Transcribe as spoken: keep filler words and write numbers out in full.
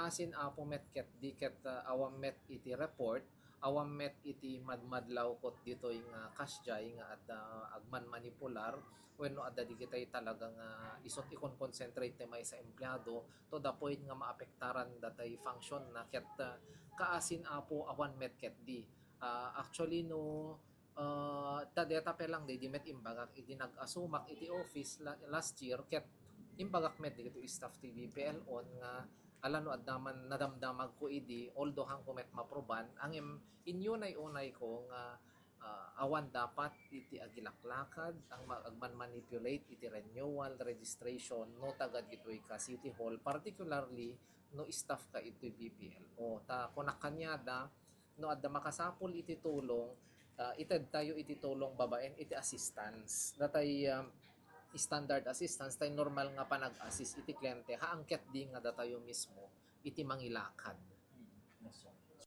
Asin apo met ket di ket, ah, awan met iti report, awan met iti madmadlaw ket ditoy nga kasdiay nga adda agmanmanipular wenno adda digitay talaga nga isut' ikon-concentrate ti maysa empleado to the point nga maapektaran datay function na ket, ah, kaasin apo awan met ket di. Ah, actually no, ah, ta deta pay lang di, di met imbagak idi nag-asumak iti office la-, last year ket imbagak met dagiti staff ti B P L on nga ala no adda man nadamdamagko idi, although haanko met maproban, ngem inyunay-unayko nga, ah, awan dapat iti agilaklakad, ang ma-, agmanmanipulate iti renewal, registration, no tagad ditoy ka City Hall, particularly no staff ka itoy B P L O. Ta kunak kaniada, no adda makasapul iti tulong, ah, ited tayo iti tulong babaen iti assistance. Datay, ah, standard assistance, tay normal nga panag-assist iti kliyente, haan ket di nga datayo mismo iti mangilakad.